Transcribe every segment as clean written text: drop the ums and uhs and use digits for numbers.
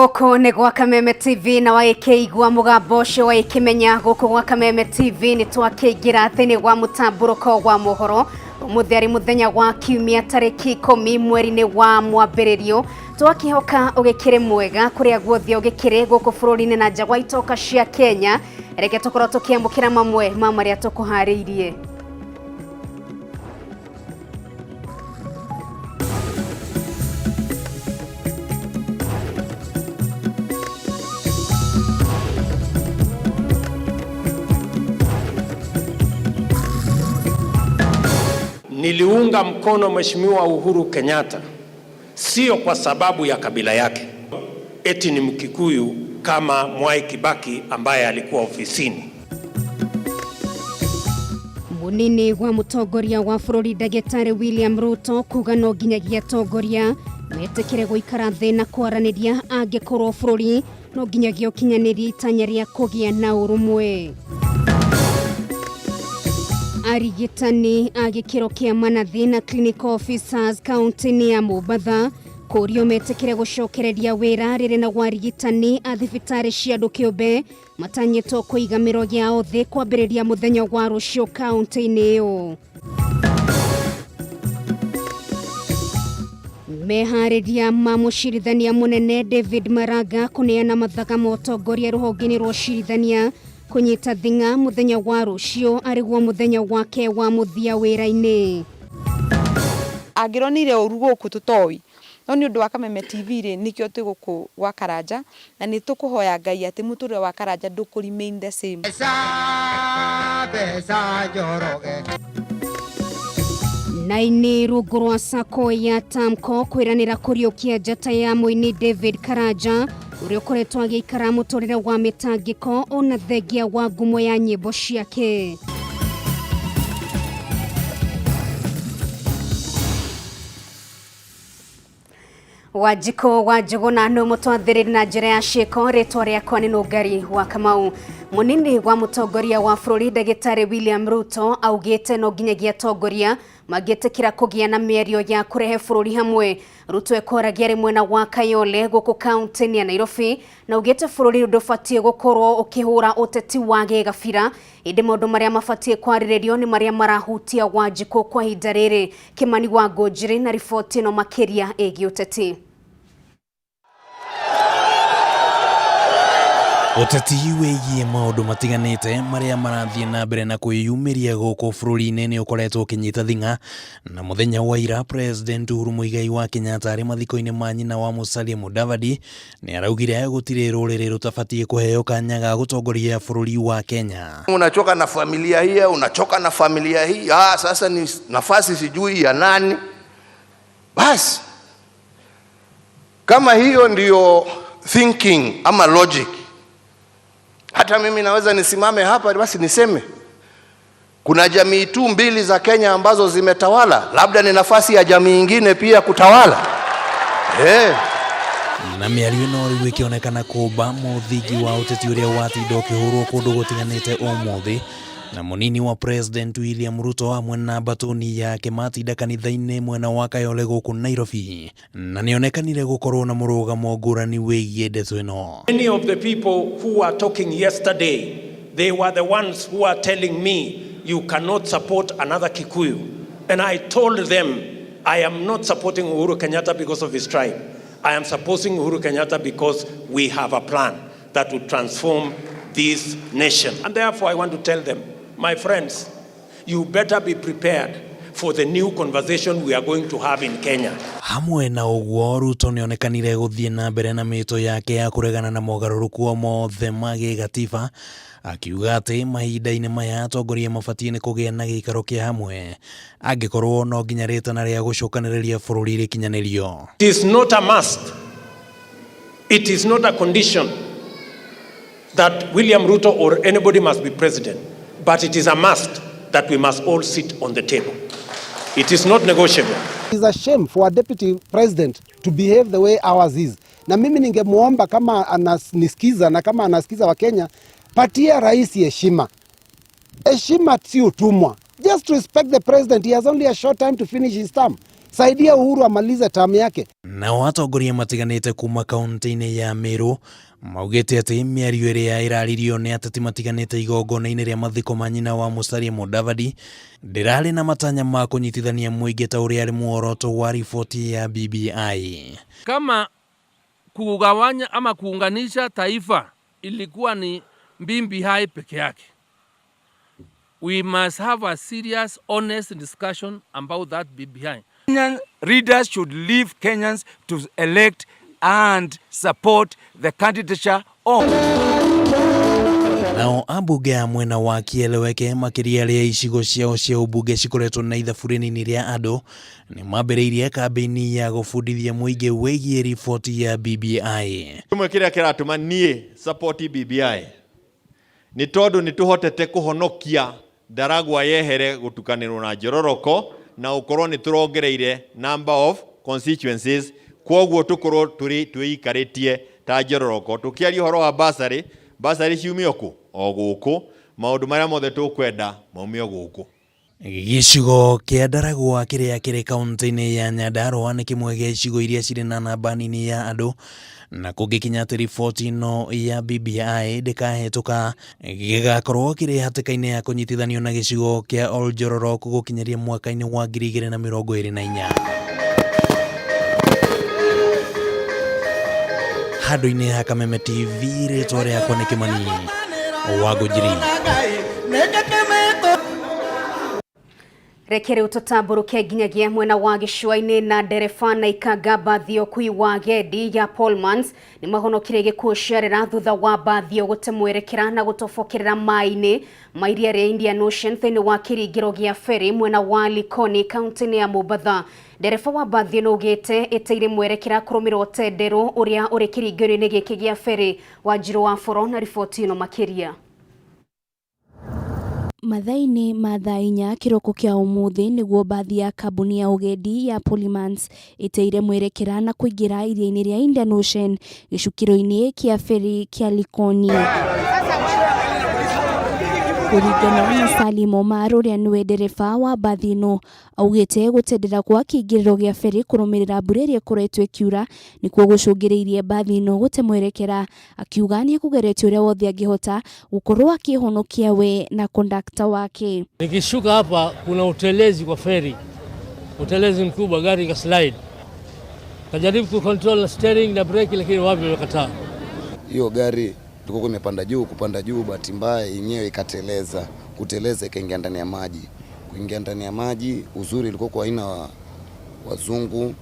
Gũkũ nĩ gwa Kameme TV na wagĩkĩigua mũgambo ũcio wagĩkĩmenya gũkũ gwa Kameme TV nĩ twakĩingĩra thĩinĩ wa mũtambũrũko wa mohoro. Ũmũthĩ arĩ mũthenya wa kiumia tarĩki 10 mweri-inĩ wa mwambĩrĩrio. Twakĩhoka ũgĩkĩrĩ mwega kũrĩa guothe ũgĩkĩrĩ gũkũ bũrũri-inĩ na nja wa itoka cia Kenya. Reke tũkorwo tũkĩamũkĩra mamwe ma marĩa tũkũharĩirie. Niliunga mkono Mheshimiwa Uhuru Kenyatta sio kwa sababu ya kabila yake, eti ni Mkikuyu kama Mwai Kibaki ambaye alikuwa ofisini. Munini wa mutongoria wa bũrũri ndagĩtarĩ William Ruto kuga no nginyagia atongoria metĩkĩre gũikara thĩ na kwaranĩria angĩkorwo bũrũri no nginyagia ũkinyanĩrie itanya rĩa kũgĩa na ũrũmwe. Arigitani a gĩkĩro kĩa manathi na clinical officers kaunti-inĩ ya Mombatha kũrio metĩkĩre gũcokereria wĩra rĩrĩ na warigitani a thibitarĩ cia andũ kĩũmbe matanyĩtwo kũiga mĩro yao thĩ kwambĩrĩria mũthenya wa rũciũ kaunti-inĩ ĩyo. Meharĩria ma mũcirithania mũnene David Maraga kũneana mathaga ma ũtongoria rũhonge-inĩ rwa ũcirithania kũnyita thing'a mũthenya wa rũciũ arĩguo mũthenya wake wa mũthia wĩra-inĩ. Angĩronire ũru gũkũ tũtoĩ, no nĩ ũndũ wa Kameme TV rĩ, nĩkĩo twĩ gũkũ gwa Karanja, na nĩ tũkũhoya Ngai atĩ mũtũrĩre wa Karanja ndũkũ remain the same. Naini rungu rwa sako ya Tamko kwĩranĩra kũriũkia njata ya mũini David Karanja ũrĩa ũkoretwo agĩikara mũtũrĩre wa mĩtangĩko ona thengia wa ngumo ya nyĩmbo ciake. Wanjikũ wa Njũgũna nĩ mũtwathĩrĩri na njĩra ya ciĩko. Rĩtwa rĩakwa nĩ Nũngari wa Kamau. Mũnini wa mũtongoria wa bũrũri ndagĩtarĩ William Ruto augĩte no nginyagia atongoria mangĩtĩkĩra kũgĩa na mĩario ya kũrehe bũrũri hamwe. Ruto ekoragia arĩ mwena wa Kayole gũkũ kaunti-inĩ ya Nairobi na augĩte bũrũri ndũbatiĩ gũkorwo ũkĩhũra ũteti wa gĩgabira, ĩndĩ maũndũ marĩa mabatiĩ kwarĩrĩrio nĩ marĩa marahutia Wanjikũ kwa ihinda rĩrĩ. Kimani wa Ngũnjiri na riboti ĩno makĩria ĩgiĩ ũteti. Ũteti wĩgiĩ maũndũ matiganĩte marĩa marathiĩ na mbere na kwĩyumĩria gũkũ bũrũri-inĩ nĩ ũkoretwo ũkĩnyita thing'a, na mũthenya wa ira President Uhuru Muigai wa Kenyatta arĩ mathiko-inĩ ma nyina wa Musalia Mudavadi nĩ araugire gũtirĩ rũrĩrĩ rũtabatiĩ kũheo kanya ga gũtongoria bũrũri wa Kenya. Unachoka na familia hii, unachoka na familia hii. Sasa ni nafasi sijui ya nani. Basi kama hiyo ndiyo thinking ama logic, hata mimi naweza nisimame hapa basi niseme kuna jamii tu mbili za Kenya ambazo zimetawala, labda ni nafasi ya jamii nyingine pia kutawala. Na mĩario ĩno rĩu ĩkĩonekana kũmba mũthingi wa ũteti ũrĩa watinda ũkĩhũrwo kũndũ gũtiganĩte ũmũthĩ, na mũnini wa President William Ruto hamwe na mbatũni yake matinda kanitha-inĩ mwena wa Kayole gũkũ Nairobi, na nĩonekanire gũkorwo na mũrũgamo ngũrani wĩgiĩ ndeto ĩno. Many of the people who were talking yesterday, they were the ones who are telling me you cannot support another Kikuyu. And I told them I am not supporting Uhuru Kenyatta because of his tribe. I am supporting Uhuru Kenyatta because we have a plan that will transform this nation. And therefore I want to tell them, my friends, you better be prepared for the new conversation we are going to have in Kenya. Hamwe na ũguo, Ruto nĩonekanire gũthiĩ na mbere na mĩto yake ya kũregana na mogarũrũku o mothe ma gĩgatiba, akiuga atĩ mahinda-inĩ maya atongoria mabatiĩ nĩ kũgĩa na gĩikaro kĩa hamwe angĩkorwo no nginya rĩtana rĩa gũcokanĩrĩria bũrũri rĩkinyanĩrio. It is not a must. It is not a condition that William Ruto or anybody must be president, but it is a must that we must all sit on the table. It is not negotiable. It's a shame for a deputy president to behave the way ours is. Na mimi ningemuomba kama ananisikiza na kama anasikiza wa Kenya, patia rais heshima. Heshima si utumwa. Just respect the president. He has only a short time to finish his term. Saidia Uhuru amalize term yake. Nao atongoria matiganĩte kuma kaunti-inĩ ya Meru maugĩte atĩ mĩario ĩrĩa ĩraririo nĩ ateti matiganĩte igongona-inĩ rĩa mathiko ma nyina wa Musalia Mudavadi ndĩrarĩ na matanya ma kũnyitithania mũingĩ ta ũrĩa arĩ muoroto wa riboti ya BBI. Kama kugawanya ama kuunganisha taifa ilikuwa ni BBI peke yake, we must have a serious honest discussion about that BBI. Kenyan leaders should leave Kenyans to elect and support the candidature of. Nao ambunge a mwena wa Kieleweke makĩria arĩa icigo ciao cia ũmbunge cikoretwo na ithabu rĩnini rĩa andũ nĩ mambĩrĩirie kambĩini ya gũbundithia mũingĩ wĩgiĩ riboti ya BBI. Kĩmwe kĩrĩa kĩratũma niĩ support BBI nĩ tondũ nĩ tũhotete kũhonokia Ndaragwa yehere gũtukanĩrwo na Njororoko na ũkorwo nĩ tũrongereire number of constituencies, kwoguo tũkorwo tũrĩ twĩikarĩtie ta Njororoko. Tũkĩaria ũhoro wa basarĩ, basarĩ ciumio kũ? O gũkũ. Maũndũ marĩa mothe tũkwenda maumio gũkũ. Gĩcigo kĩa Ndaragwa kĩrĩa kĩrĩ kaunti-inĩ ya Nyandarua nĩ kĩmwe gĩa icigo iria cirĩ na namba nini ya andũ, na kũngĩkinya atĩ riboti ĩno ya BBI ndĩkahĩtũka, gĩgakorwo kĩrĩ hatĩka-inĩ ya kũnyitithanio na gĩcigo kĩa Oljororok gũkinyĩria mwaka-inĩ wa 2024. Handũ-inĩ ha Kameme TV, rĩtwa rĩakwa nĩ Kĩmani wa Ngũnjiri. Reke rĩu tũtambũrũke nginyagia mwena wa gĩcũa-inĩ na ndereba na ikanga mbathi ya ũkui wa agendi ya Pullmans nĩ mahonokire gĩkuũ ciarera thutha wa mbathi ĩyo gũte mwerekera na gũtobokerera maĩ-inĩ ma iria rĩa Indian Ocean thĩinĩ wa kĩringĩro gĩa ferry mwena wa Likoni kaunti-inĩ ya Mombatha. Ndereba wa mbathi ĩno augĩte ĩteire mwerekera kũrũmĩrĩra ũtenderũ ũrĩa ũrĩ kĩringĩro-inĩ gĩkĩ gĩa ferry. Wanjirũ wa Boro na riboti ĩno makĩria. Mathaa-inĩ ma thaa 4 kĩroko kĩa ũmũthĩ nĩguo mbathi ya kambuni ya ũgendi ya Pullmans ĩteire mwerekera na kũingĩra iria-inĩ rĩa Indian Ocean gĩcukĩro-inĩ kĩa ferry kĩa Likoni. Kũringana na Salim Omar ũrĩa nĩwe ndereba wa mbathi ĩno, augĩte gũtendera kwa kĩingĩrĩro gĩa ferry kũrũmĩrĩra mbura ĩrĩa ĩkoretwo ĩkiura nĩkuo gũcũngĩrĩirie mbathi ĩno gũte mwerekera, akiuga nĩ ekũgeretie ũrĩa wothe angĩhota gũkorwo akĩhonokia we na kondakta wake. Nikishuka hapa kuna utelezi kwa feri, utelezi mkubwa, gari ika slide. Kajaribu ku control na steering na breki, lakini wapi, wamekataa. Hiyo gari ilikuwa imepanda juu, kupanda juu, bahati mbaya yenyewe ikateleza, kuteleza ikaingia ndani ya maji, kuingia ndani ya maji, uzuri ilikuwa kwa aina wazungu,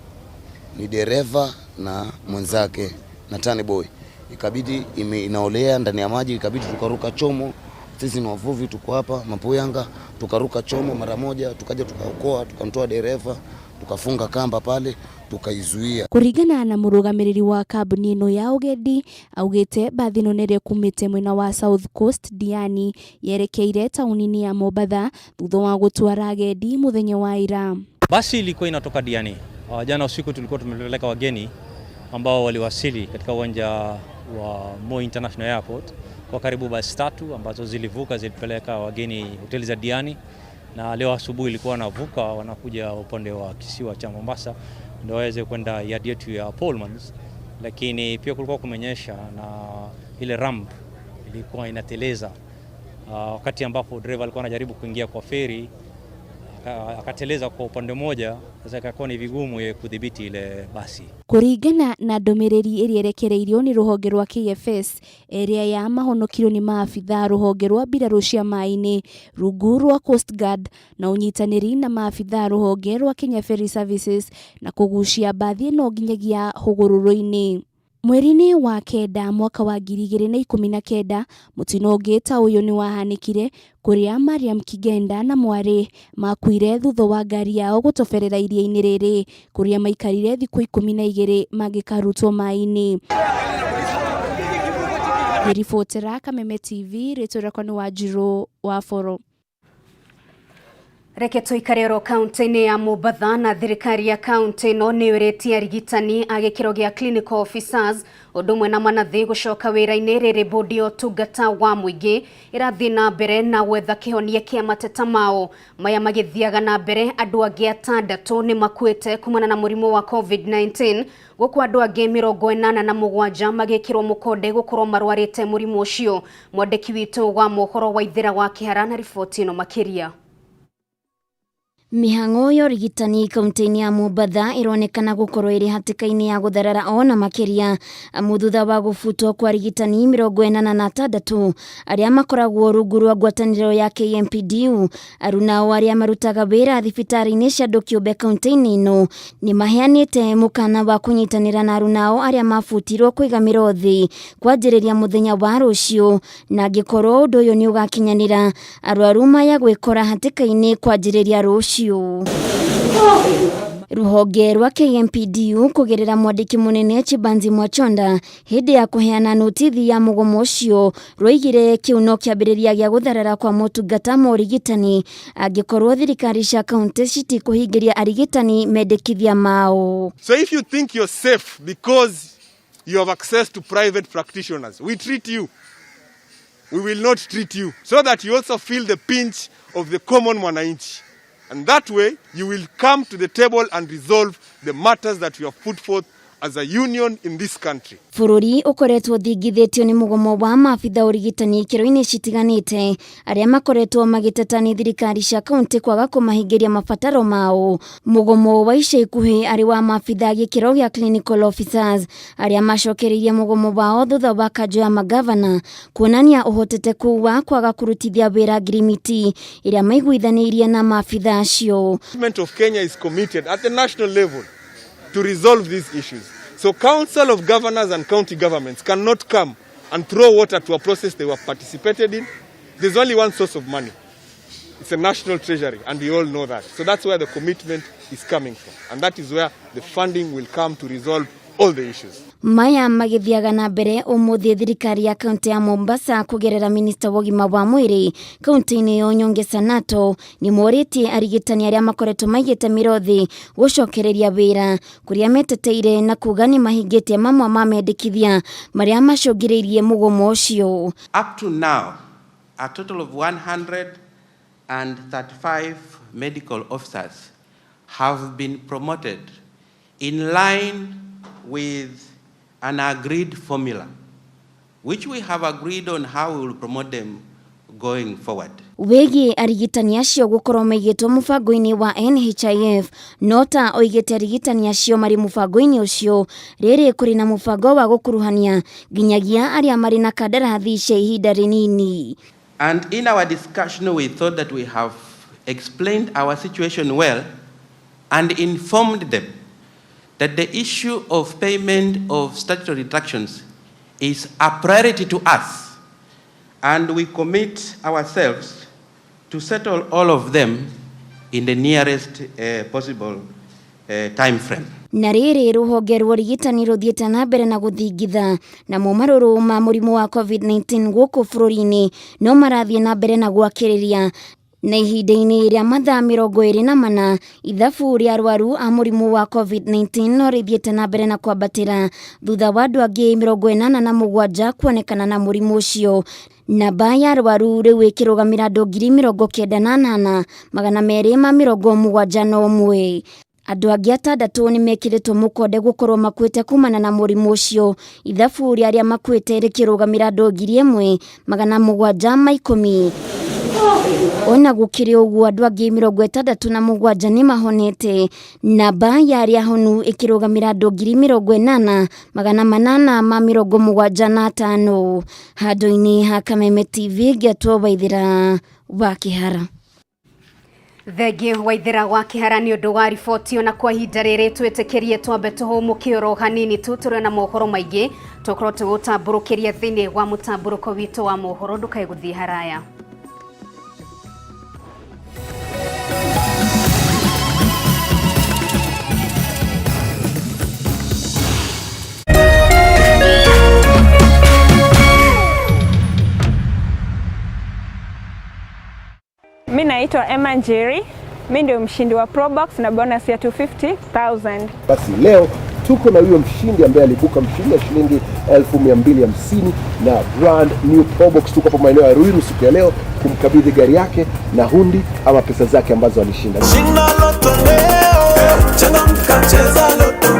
ni dereva na mwenzake na tani boy, ikabidi inaolea ndani ya maji, ikabidi tukaruka chomo. Sisi ni wavuvi, tuko hapa Mapuyanga, tukaruka chomo mara moja, tukaja tukaokoa, tukamtoa dereva, tukafunga kamba pale, tukaizuia. Kuringana na mũrũgamĩrĩri wa kambuni ĩno ya ũgendi, augĩte mbathi ĩno nĩrĩa ĩkumĩte mwena wa South Coast Diani yerekeire taũni-inĩ ya Mombatha thutha wa gũtwara agendi mũthenya wa ira. Basi ilikuwa inatoka Diani. Jana usiku tulikuwa tumepeleka wageni ambao waliwasili katika uwanja wa Moi International Airport kwa karibu basi 3 ambazo zilivuka zilipeleka wageni hoteli za Diani, na leo asubuhi ilikuwa wanavuka wanakuja upande wa kisiwa cha Mombasa ndio waweze kwenda yard yetu ya Pullmans, lakini pia kulikuwa kumenyesha na ile ramp ilikuwa inateleza. Wakati ambapo driver alikuwa anajaribu kuingia kwa feri akateleza kwa upande mmoja, sasa ikakuwa ni vigumu yeye kudhibiti ile basi. Kũringana na ndũmĩrĩri ĩrĩa ĩrekereirio nĩ rũhonge rwa KFS ĩrĩa ya mahonokirio nĩ maabitha rũhonge rwa mbirarũ cia maĩ-inĩ rungu rwa Coast Guard na ũnyitanĩri na maabitha rũhonge rwa Kenya Ferry Services na kũgucia mbathi ĩno nginyagia hũgũrũrũ-inĩ. Mweri-inĩ wa kenda mwaka wa 2019 mũtino ũngĩ ta ũyũ nĩ wahanĩkire kũrĩa Mariam Kigenda na mwarĩ makuire thutha wa ngari yao gũtoberera iria-inĩ rĩrĩ kũrĩa maikarire thikũ 12 mangĩkarutwo maĩ-inĩ. Ngĩribotera Kameme TV, rĩtwa rĩakwa nĩ Wanjirũ wa Boro. Reke tuikare oro kaunti-inĩ ya Mombatha na thirikari ya kaunti ĩno nĩ yũrĩtie arigitani a gĩkĩro gĩa clinical officers ũndũ ũmwe na manathi gũcoka wĩra-inĩ rĩrĩ bodi ya ũtungata wa mũingĩ ĩrathiĩ na mbere na gwetha kĩhonia kĩa mateta mao. Maya magĩthiaga na mbere andũ angĩ atandatũ nĩ makuĩte kumana na mũrimũ wa COVID-19 gũkũ andũ angĩ 87 magĩkĩrwo mũkonde gũkorwo marwarĩte mũrimũ ũcio. Mwandĩki witũ wa mohoro Waithĩra wa Kĩhara na riboti ĩno makĩria. Mĩhang'o ya ũrigitani kaunti-inĩ ya Mombatha ĩronekana gũkorwo ĩrĩ hatĩka-inĩ ya gũtherera ona makĩria amu thutha wa gũbutwo kwa arigitani 86 arĩa makoragwo rungu rwa ngwatanĩro ya KMPDU arunao arĩa marutaga wĩra thibitarĩ-inĩ cia andũ kĩũmbe kaunti-inĩ ĩno nĩ maheanĩte mũkana wa kũnyitanĩra na arunao arĩa mabutirwo kũiga mĩro thĩ kwanjĩrĩria mũthenya wa rũciũ na angĩkorwo ũndũ ũyũ nĩ ũgakinyanĩra arwaru maya gwĩkora hatĩka-inĩ kwanjĩrĩria rũciũ. Ruhonge rwa KMPDU kugerera mwandĩki munene Chibanzi Mwachonda hĩndĩ ya kũheana notithi ya mũgomo ũcio rwoigire kĩu no kĩambĩrĩria gĩa gũtherera kwa motungata ma ũrigitani angĩkorwo thirikari cia kaunti citikũhingĩria arigitani mendekithia mao. So if you think you're safe because you have access to private practitioners, we treat you. We will not treat you so that you also feel the pinch of the common mwananchi. And that way, you will come to the table and resolve the matters that we have put forth as a union in this country. Bũrũri ũkoretwo ũthingithĩtio nĩ mũgomo wa maabitha ũrigitani ikĩro-inĩ citiganĩte arĩa makoretwo magĩteta nĩ thirikari cia kaunti kwaga kũmahingĩria mabataro mao. Mũgomo wa ica ikuhĩ arĩ wa maabitha gĩkĩro gĩa clinical officers arĩa macokereirie mũgomo wao thutha wa kanjũ ya magavana kuonania ũhoteteku wa kwaga kũrutithia wĩra ngirimiti ĩrĩa maiguithanĩirie na maabitha acio. The government of Kenya is committed at the national level to resolve these issues. So Council of Governors and county governments cannot come and throw water to a process they were participated in. There's only one source of money. It's a national treasury, and we all know that. So that's where the commitment is coming from. And that is where the funding will come to resolve all the issues. Maya magithiaga na mbere umuthi thirikari ya kaunti ya Mombasa kugerera minista wa ũgima wa mwĩrĩ kaunti-inĩ ĩyo Nyonge Sanato nĩ morĩtie arigitani arĩa makoretwo maigĩte mĩro thĩ gũcokereria wĩra kũrĩa meteteire na kuga nĩ mahingĩtie mamwe ma mendekithia marĩa macũngĩrĩirie mũgomo ũcio. Up to now, a total of 135 medical officers have been promoted in line with an agreed formula, which we have agreed on how we will promote them going forward. Wĩgiĩ arigitani acio gũkorwo maigĩtwo mũbango-inĩ wa NHIF no ta oigĩte arigitani acio marĩ mũbango-inĩ ũcio rĩrĩ kũrĩ na mũbango wa gũkuruhania nginyagia arĩa marĩ na kandarathi cia ihinda rĩnini. And in our discussion, we thought that we have explained our situation well and informed them that the issue of payment of statutory deductions is a priority to us, and we commit ourselves to settle all of them in the nearest possible time frame. Na rĩrĩ rũhonge rwa ũrigitani rũthiĩte na mbere na gũthingitha namo marũrũ ma mũrimũ wa COVID-19 gũkũ bũrũri-inĩ no marathiĩ na mbere na gwakĩrĩria na ihinda-inĩ rĩa mathaa 24 ithabu rĩa arwaru a mũrimũ wa COVID-19 no rĩthiĩte na mbere na kwambatĩra thutha wa andũ angĩ 87 kuonekana na mũrimũ ũcio. Namba ya arwaru rĩu ĩkĩrũgamĩra andũ 98,271. Andũ angĩ atandatũ nĩ mekĩrĩtwo mũkonde gũkorwo makuĩte kumana na mũrimũ ũcio ithabu rĩa arĩa makuĩte rĩkĩrũgamĩra andũ 1,710. Ona gũkĩrĩ ũguo andũ angĩ 67 nĩ mahonete namba ya arĩa ahonu ĩkĩrũgamĩra andũ 80,875. Handũ-inĩ ha Kameme TV ngĩatwo Waithĩra wa Kĩhara. Thengiũ Waithĩra wa Kĩhara nĩ ũndũ wa riboti ona kwa ihinda rĩrĩ twĩtĩkĩrie twambe tũhũmũke oro hanini tu tũrĩ na mohoro maingĩ tũkorwo tũgũtambũrũkĩria thĩinĩ wa mũtambũrũko witũ wa mohoro ndũkae gũthiĩ haraya. Mi naitwa Emma Njeri. Mi ndio mshindi wa Probox na bonus ya 250,000. Basi leo tuko na huyo mshindi ambaye alibuka mshindi wa shilingi 1250 na brand new Probox. Tuko hapa maeneo ya Ruiru siku ya leo kumkabidhi gari yake na hundi ama pesa zake ambazo alishinda. Shinda Loto leo, changamka, cheza Loto.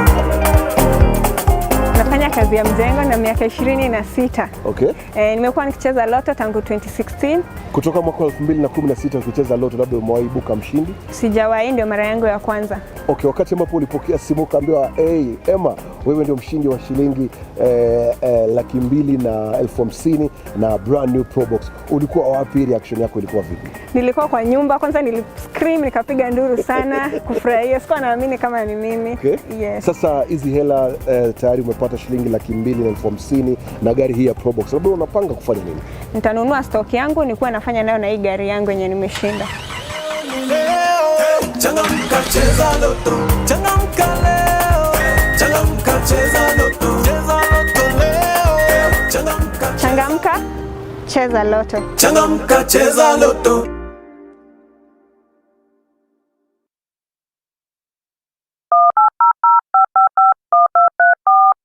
Nafanya kazi ya mjengo na miaka 26. Okay. Nimekuwa nikicheza Loto tangu 2016. Kutoka mwaka 2016 ukicheza Loto, labda umewahi ibuka mshindi? Sijawahi, ndio mara yangu ya kwanza. Okay, wakati ambapo ulipokea simu ukaambiwa, hey, Emma, wewe ndio mshindi wa shilingi 250,000 na brand new Probox, ulikuwa wapi? Reaction yako ilikuwa vipi? Nilikuwa kwa nyumba kwanza, niliscream nikapiga nduru sana kufurahia, sikuwa naamini kama ni mimi. Okay. Yes. Sasa hizi hela tayari umepata shilingi 250,000 na gari hii ya Probox, labda unapanga kufanya nini? Nitanunua stock yangu nikuwa nafanya nayo na hii gari yangu yenye nimeshinda. Leo, changamka, cheza Loto. Changamka leo, changamka, cheza Loto. Cheza Loto leo, changamka, Changamka, cheza Loto. Changamka, cheza Loto.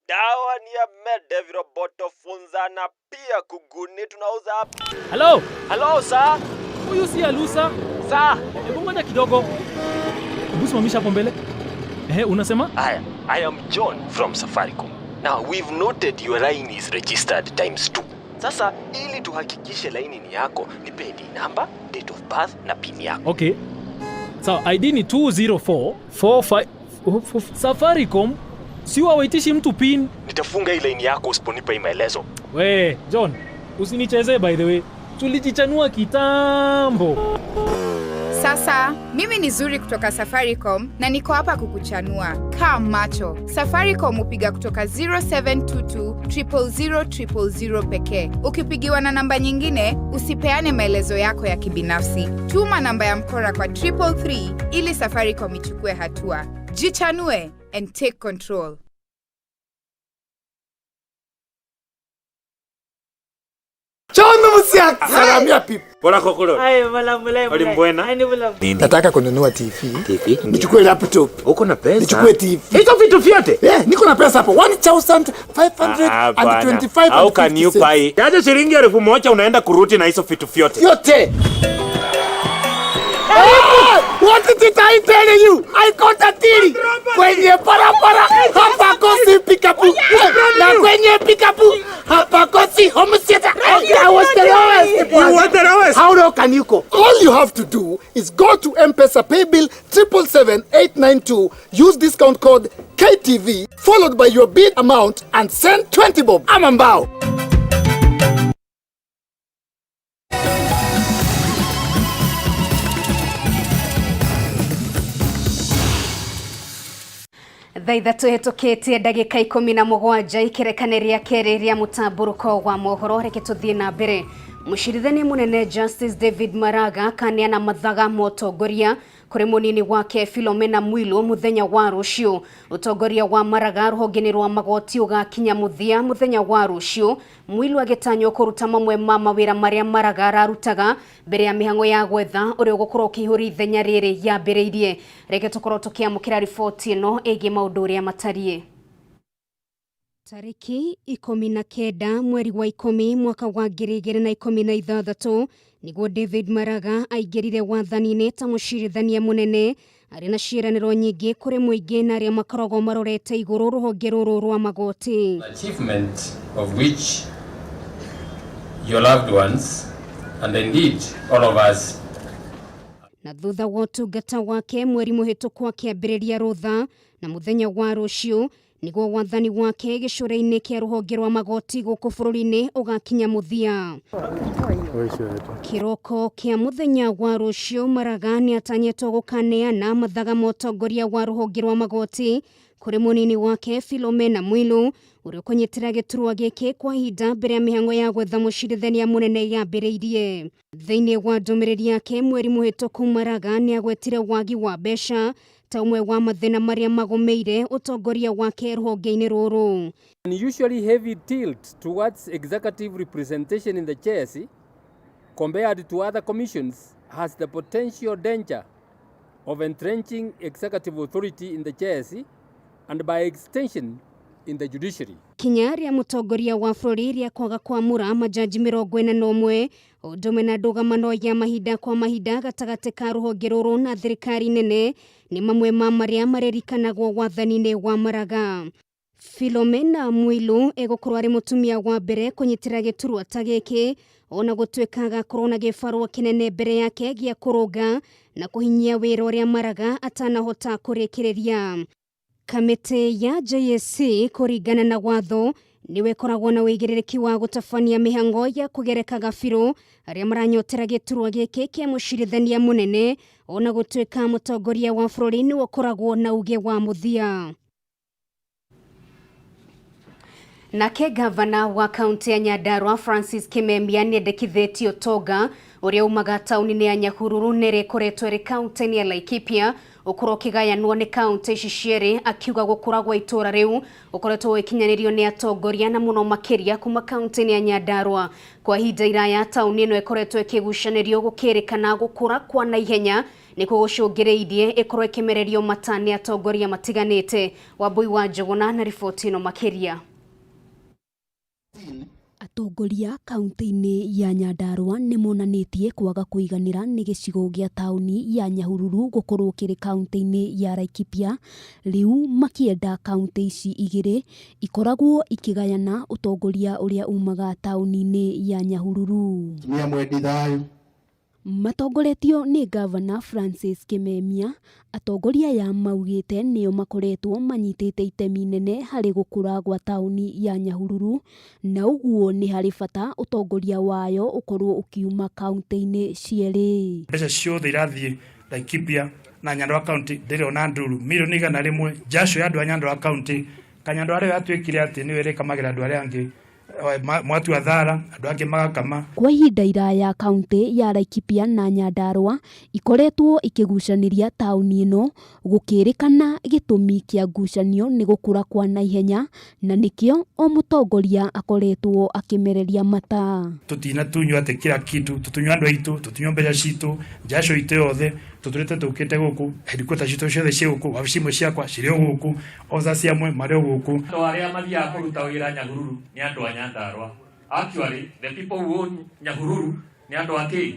Dawa ni ya mede, viroboto, funza na pia kuguni tunauza hapa. Hello? Hello, sir. Huyu si Alusa. Sir. Hebu ngoja kidogo. Hebu simamisha hapo mbele. Ehe, unasema? Aya, I am John from Safaricom. Now we've noted your line is registered times 2. Sasa ili tuhakikishe laini ni yako, nipe ID number, date of birth na PIN yako. Okay. Sawa, ID ni 204 45 Safaricom si wawaitishi mtu PIN. Nitafunga hii laini yako usiponipa hii maelezo. We, John, usinichezee by the way. Tulijichanua kitambo. Sasa mimi ni Zuri kutoka Safaricom na niko hapa kukuchanua. Kaa macho. Safaricom hupiga kutoka 0722 000 000 pekee. Ukipigiwa na namba nyingine, usipeane maelezo yako ya kibinafsi. Tuma namba ya mkora kwa 333 ili Safaricom ichukue hatua. Jichanue and take control. Nataka kununua TV. TV. Nichukue laptop. Uko na pesa? Nichukue TV. Hizo vitu vyote? Yeah, niko na pesa hapo 1525. How can you buy? Yaje shilingi 1000 unaenda kuruti na hizo vitu vyote. Yote. Ah, what did I tell you? I got a deal. Kwenye barabara hapakosi pickup. Na kwenye pickup hapakosi home theater. I was the lowest. You were the lowest. How low can you go? All you have to do is go to M-Pesa pay bill 777,892, use discount code KTV followed by your bid amount and send 20 bob. Amambao. Thaa ithatũ hĩtũkĩtie ndagĩka 17 ikerekane rĩa kerĩ rĩa mũtambũrũko wa mohoro. Reke tũthiĩ na mbere. Mũcirithania mũnene Justice David Maraga kaneana mathaga ma ũtongoria kũrĩ mũnini wake Philomena Mwilu mũthenya wa rũciũ. Ũtongoria wa Maraga rũhonge-inĩ rwa magoti ũgakinya mũthia mũthenya wa rũciũ, Mwilu agĩtanywo kũruta mamwe ma mawĩra marĩa Maraga ararutaga mbere ya mĩhang'o ya gwetha ũrĩa ũgũkorwo ũkĩihũria ithenya rĩrĩ yambĩrĩirie. Reke tũkorwo tũkĩamũkĩra riboti ĩno ĩgiĩ maũndũ ũrĩa matariĩ. Tarĩki 19 mweri wa 10 mwaka wa 2016 nĩguo David Maraga aingĩrire wathani-inĩ ta mũcirithania mũnene arĩ na ciĩranĩro nyingĩ kũrĩ mũingĩ na arĩa makoragwo marorete igũrũ rũhonge rũrũ rwa magoti. Achievement of which your loved ones and indeed all of us Na thutha wa ũtungata wake mweri mũhĩtũku akĩambĩrĩria rũtha na mũthenya wa rũciũ nĩguo wathani wake gĩcũrĩ-inĩ kĩa rũhonge rwa magoti gũkũ bũrũri-inĩ ũgakinya mũthia. Kĩroko kĩa mũthenya wa rũciũ Maraga nĩatanyĩtwo gũkaneana mathaga ma ũtongoria wa rũhonge rwa magoti kũrĩ mũnini wake Philomena Mwilu ũrĩa ũkũnyitĩra gĩturwa gĩkĩ kwa ihinda mbere ya mĩhang'o ya gwetha mũcirithania mũnene yambĩrĩirie. Thĩinĩ wa ndũmĩrĩri yake mweri mũhĩtũku Maraga nĩagwetire wagi wa mbeca ta ũmwe wa mathĩna marĩa magũmĩire ũtongoria wake rũhonge-inĩ rũrũ. Unusually heavy tilt towards executive representation in the JSC compared to other commissions has the potential danger of entrenching executive authority in the JSC and by extension in the judiciary. Kinya rĩa mũtongoria wa bũrũri rĩa kwaga kwamũra majaji 41 ũndũ ũmwe na ndũgamano ya mahinda kwa mahinda gatagatĩ ka rũhonge rũrũ na thirikari nene nĩ mamwe ma marĩa maririkanagwo wathani-inĩ wa Maraga. Philomena Mwilu egũkorwo arĩ mũtumia wa mbere kũnyitĩra gĩturwa ta gĩkĩ ona gũtuĩka agakorwo na gĩbarũa kĩnene mbere yake gĩa kũrũnga na kũhinyia wĩra ũrĩa Maraga atanahota kũrĩkĩrĩria. Kamĩtĩ ya JSC kũringana na watho nĩwe ĩkoragwo na ũigĩrĩrĩki wa gũtabania mĩhango ya kũgereka gabirũ arĩa maranyotera gĩturwa gĩkĩ kĩa mũcirithania mũnene ona gũtuĩka mũtongoria wa bũrũri nĩwe ũkoragwo na uge wa mũthia. Nake gavana wa kaunti ya Nyandarua Francis Kimemia nĩendekithĩtie ũtonga ũrĩa umaga taũni-inĩ ya Nyahururu nĩrĩ ĩkoretwo ĩrĩ kaunti-inĩ ya Laikipia ũkorwo ũkĩgayanwo nĩ kaunti ici cierĩ, akiuga gũkũra gwa itũũra rĩu ũkoretwo ũgĩkinyanĩrio nĩ atongoria na mũno makĩria kuma kaunti-inĩ ya Nyandarua. Kwa ihinda iraya taũni ĩno ĩkoretwo ĩkĩgucanĩrio gũkĩrĩkana gũkũra kwa naihenya nĩkuo gũcũngĩrĩirie ĩkorwo ĩkĩmererio mata nĩ atongoria matiganĩte. Wambui wa Njũgũna na riboti ĩno makĩria. Atongoria kaunti-inĩ ya Nyandarua nĩ monanĩtie kwaga kũiganĩra nĩ gĩcigo gĩa taũni ya Nyahururu gũkorwo kĩrĩ kaunti-inĩ ya Laikipia, rĩu makĩenda kaunti ici igĩrĩ ikoragwo ikĩgayana ũtongoria ũrĩa umaga taũni-inĩ ya Nyahururu. Tumia mwendi thayũ. Matongoretio nĩ Gavana Francis Kimemia, atongoria aya maugĩte nĩo makoretwo manyitĩte itemi nene harĩ gũkũra gwa taũni ya Nyahururu, na ũguo nĩ harĩ bata ũtongoria wayo ũkorwo ũkiuma kaunti-inĩ cierĩ. Mbeca ciothe irathiĩ Laikipia na Nyandarua County ndĩrĩ nduru milioni 100 njaco ya andũ a Nyandarua County Kanyandarua rĩo yatuĩkire atĩ nĩyo ĩrĩkamagĩra andũ arĩa angĩ mwatua thara andũ angĩ magakama. Kwa ihinda iraya kaunti ya Laikipia na Nyandarua ikoretwo ikĩgucanĩria taũni ĩno gũkĩrĩkana gĩtũmi kĩa ngucanio nĩ gũkũra kwa naihenya na nĩkĩo o mũtongoria akoretwo akĩmereria mata. Tũtinatunywo atĩ kila kitu, tũtunywo andũ aitũ, tũtunywo mbeca citũ, njaco itũ yothe tũtũrĩte tũkĩte gũkũ, headquarters citũ ciothe ciĩ gũkũ, wabici imwe ciakwa cirĩ o gũkũ, officers amwe marĩ o gũkũ. Andũ arĩa mathiaga kũruta wĩra Nyahururu nĩ andũ a Nyandarua. Actually, the people who own Nyahururu nĩ andũ a kĩ?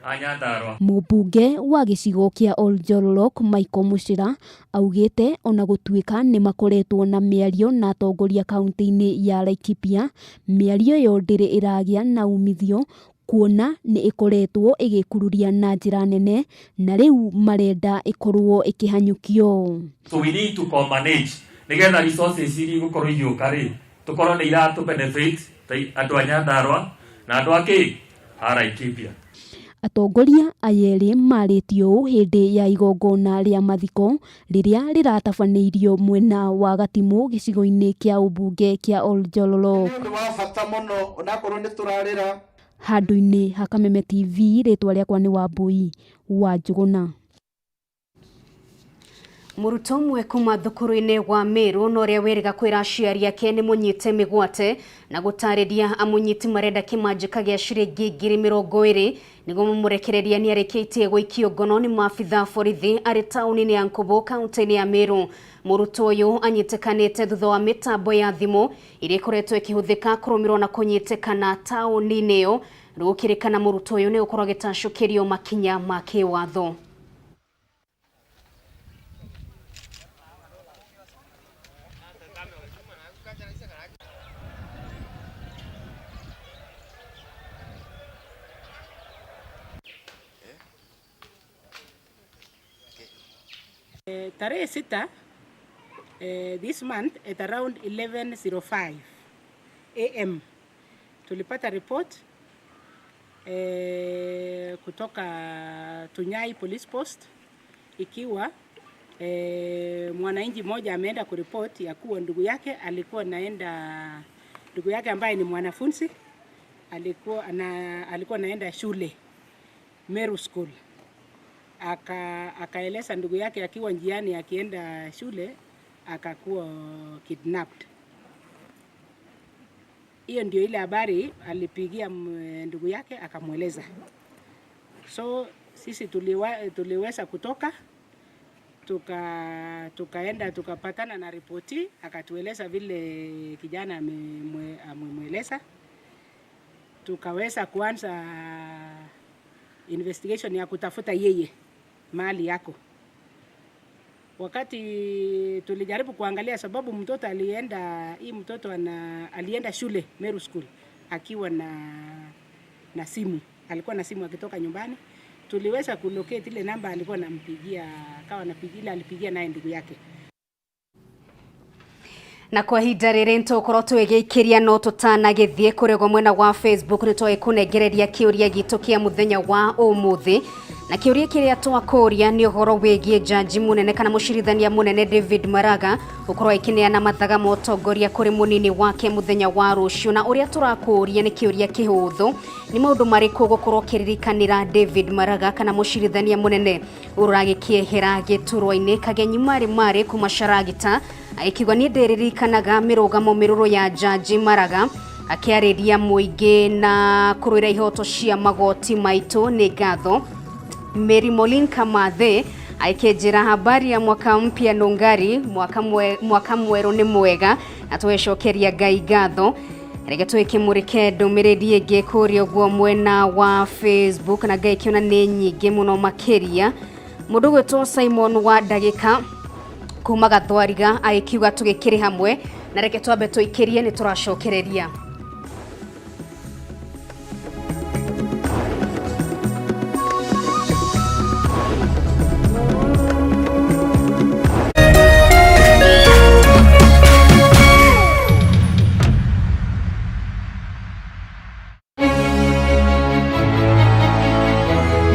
A Nyandarua. Mũmbunge wa gĩcigo kĩa Oljolorok Michael Muchira augĩte ona gũtuĩka nĩ makoretwo na mĩario na atongoria kaunti-inĩ ya Laikipia, mĩario ĩyo ndĩrĩ ĩragĩa na umithio kuona nĩ ĩkoretwo ĩgĩkururia na njĩra nene na rĩu marenda ĩkorwo ĩkĩhanyũkio. So we need to co-manage nĩgetha resources iria igũkorwo igĩũka rĩ tũkorwo nĩ iratũ benefit andũ a Nyandarua na andũ a kĩ a Laikipia. Atongoria aya erĩ marĩtio ũũ hĩndĩ ya igongona rĩa mathiko rĩrĩa rĩratabanĩirio mwena wa Gatimũ gĩcigo-inĩ kĩa ũmbunge kĩa Oljolorok. Nĩ ũndũ wa bata mũno onakorwo nĩ tũrarĩra. Handũ-inĩ ha Kameme TV, rĩtwa rĩakwa nĩ Wambui wa Njũgũna. Mũrutwo ũmwe kuma thukuru-inĩ wa Meru na ũrĩa wĩrĩga kwĩra aciari ake nĩ mũnyite mĩgwate na gũtarĩria amũnyiti marenda kĩmanjĩka gĩa ciringi 20,000 nĩguo mamũrekereria nĩ arĩkĩtie gũikio ngono nĩ maabitha borithi arĩ taũni-inĩ ya Nkubu kaunti-inĩ ya Meru. Mũrutwo ũyũ anyitĩkanĩte thutha wa mĩtambo ya thimũ ĩrĩa ĩkoretwo ĩkĩhũthĩka kũrũmĩrĩrwo na kũnyitĩkana taũni-inĩ ĩyo. Gũkĩrĩkana mũrutwo ũyũ nĩ gũkorwo agĩtacũkĩrio makinya ma kĩwatho. Tarehe 6 this month at around 11:05 AM tulipata report kutoka Tunyai Police Post ikiwa mwananchi mmoja ameenda kuripoti ya kuwa ndugu yake alikuwa naenda, ndugu yake ambaye ni mwanafunzi alikuwa naenda shule Meru School. Akaeleza ndugu yake akiwa njiani akienda shule akakuwa kidnapped. Hiyo ndio ile habari alipigia ndugu yake akamweleza. So sisi tuliweza kutoka Tukaenda tukapatana na ripoti, akatueleza vile kijana amemweleza. Tukaweza kuanza investigation ya kutafuta yeye mali yako. Wakati tulijaribu kuangalia sababu mtoto alienda, hii mtoto alienda shule Meru School akiwa na simu, alikuwa na simu akitoka nyumbani. Tuliweza kulocate ile namba alikuwa anampigia, akawa anapigia ile alipigia naye ndugu yake. Na kwa ihinda rĩrĩ nĩtũgũkorwo tũgĩgĩikĩria no tũtanagĩthiĩ kũrĩa mwena wa Facebook nĩtwagĩkũnengereria kĩũria gitũ kĩa mũthenya wa ũmũthĩ, na kĩũria kĩrĩa twakũria nĩ ũhoro wĩgiĩ jaji mũnene kana mũcirithania mũnene David Maraga gũkorwo akĩneana mathaga ma ũtongoria kũrĩ mũnini wake mũthenya wa rũciũ. Na ũrĩa tũrakũria nĩ kĩũria kĩhũthũ, nĩ maũndũ marĩkũ ũgũkorwo ũkĩririkanĩra David Maraga kana mũcirithania mũnene ũragĩkĩehera gĩturwa-inĩ? Kagenyi Marĩ Marĩ kuma Sharagita agĩkiuga niĩ ndĩririkanaga mĩrũgamo mĩrũrũ ya jaji Maraga akĩarĩria mũingĩ na kũrũĩra ihoto cia magoti maitũ, nĩ ngatho. Mary Molin Kamathe aikĩnjĩra habari ya mwaka mpya nungari, mwaka mwerũ nĩ mwega na tũgĩcokeria Ngai ngatho. Reke twĩkĩmũrĩke ndũmĩrĩri ĩngĩ kũrĩa ũguo mwena wa Facebook, na Ngai kĩona nĩ nyingĩ mũno makĩria. Mũndũ gwĩtwo Simon wa ndagĩka kuma Gathwariga agĩkiuga tũgĩkĩrĩ hamwe, na reke twambe tũikĩrie nĩ tũracokereria.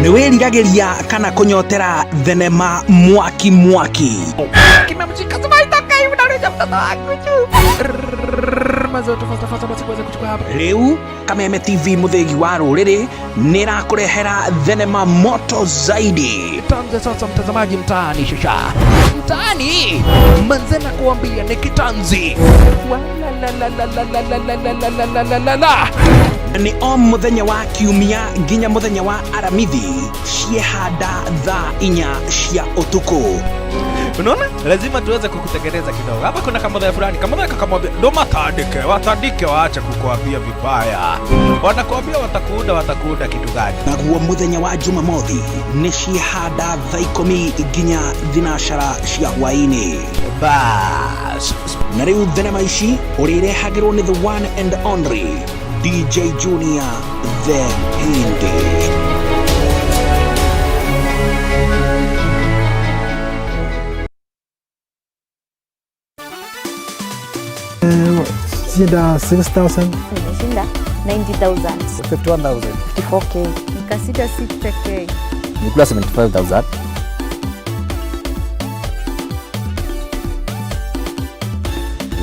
Nĩ wĩriragĩria kana kũnyotera thenema mwaki mwaki? Rĩu Kameme TV mũthĩgi wa rũrĩrĩ nĩ ĩrakũrehera thenema moto zaidi. Tuanze sasa mtazamaji, mtaani shasha mtaani manze na kuambia ni kitanzi Walalalalalalalalalalalalalala. Nĩ o mũthenya wa kiumia nginya mũthenya wa aramithi ciehanda thaa 4 cia ũtukũ. Unaona, lazima tuweze kukutengeneza kidogo hapa. Kuna kamodhaya fulani, kamodhaya kakamwambia ndo matandike, watandike, waache kukuambia vibaya, wanakuambia watakuuda, watakuuda kitu gani? Naguo mũthenya wa jumamothi nĩ ciehanda thaa 10 nginya 12 cia hwaĩ-inĩ. Bas, na rĩu thenema ici ũrĩrehagĩrwo nĩ the one and only DJ Junior the Hindi. Shinda 6,000. Nimeshinda 90,000. 51,000. 54K. Nikashinda 60K. Nikula 75,000.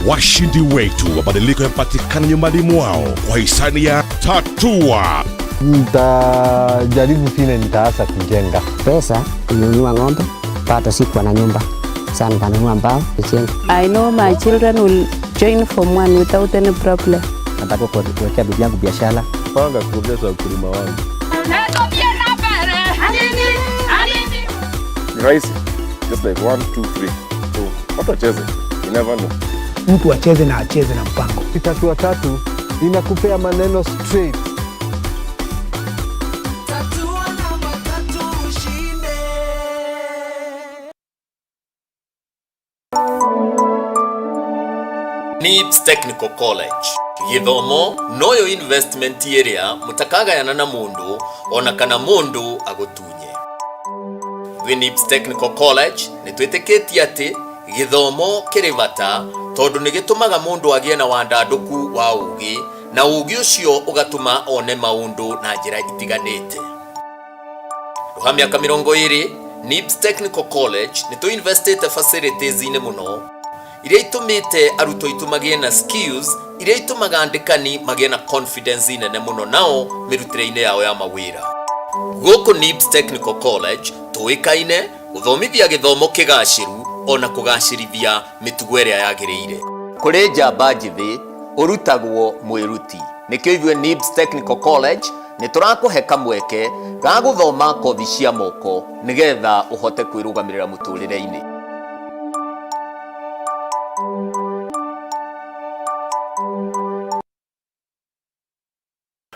Washindi wetu mabadiliko yamepatikana nyumbani mwao kwa hisani ya Tatua. Nitajaribu vile nitaanza kujenga. Pesa kununua ng'ombe, bado sikuwa na nyumba. Sasa nikanunua mbao nijenga. I know my children will join form one without any problem. Nataka kuwekea bibi yangu biashara. Panga kuongeza ukulima wangu. Ni rahisi. Just like 1, 2, 3. So, watu wacheze. You never know. Mtu acheze na acheze na mpango. Tatua tatu inakupea maneno straight. NIBS Technical College githomo noyo investment ĩrĩa mũtakagayana na mũndũ ona kana mũndũ agũtunye. Twĩ NIBS Technical College nĩ twĩtĩkĩtie atĩ gĩthomo kĩrĩ bata tondũ nĩ gĩtũmaga mũndũ agĩe na wandandũku wa ũũgĩ, na ũũgĩ ũcio ũgatũma one maũndũ na njĩra itiganĩte. Rũha mĩaka 20 NIBS Technical College nĩ tũinvestĩte facilities-inĩ mũno iria itũmĩte arutwo aitũ magĩe na skills iria itũmaga andĩkani magĩe na confidence nene mũno nao mĩrutĩre-inĩ yao ya mawĩra. Gũkũ NIBS Technical College tũĩkaine gũthomithia gĩthomo kĩgacĩru ona kũgacĩrithia mĩtugo ĩrĩa yagĩrĩire. Kũrĩ njamba njĩthĩ ũrutagwo mwĩruti, nĩkĩo ithuĩ NIBS Technical College Nĩ tũrakũhe kamweke ga gũthoma kothi cia moko nĩgetha ũhote kwĩrũgamĩrĩra mũtũrĩre-inĩ.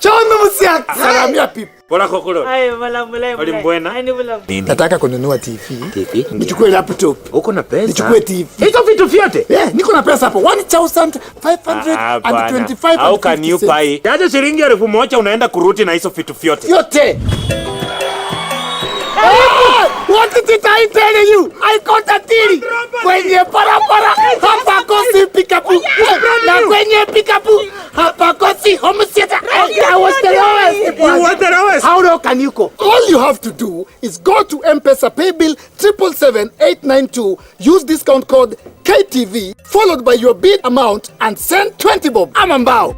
John Musiak, salamia people. Bora kokoro. Ay, mulamu, mulamu. Uli mbwena? Ay, ni mulamu. Nataka kununua TV. TV. Nichukue laptop. Uko na pesa? Nichukue TV. Hizo vitu vyote? Yeah, niko na pesa hapo. 1525. How can you buy? Yaje shilingi 1000 unaenda kuruti na hizo vitu vyote. Yote. What did I tell you? I got a deal. Kwenye barabara hapakosi pickup. Na kwenye pickup hapakosi home theater. I was the lowest. You were the lowest. How low can you go? All you have to do is go to M-Pesa pay bill 777,892. Use discount code KTV followed by your bid amount and send 20 bob. Amambao.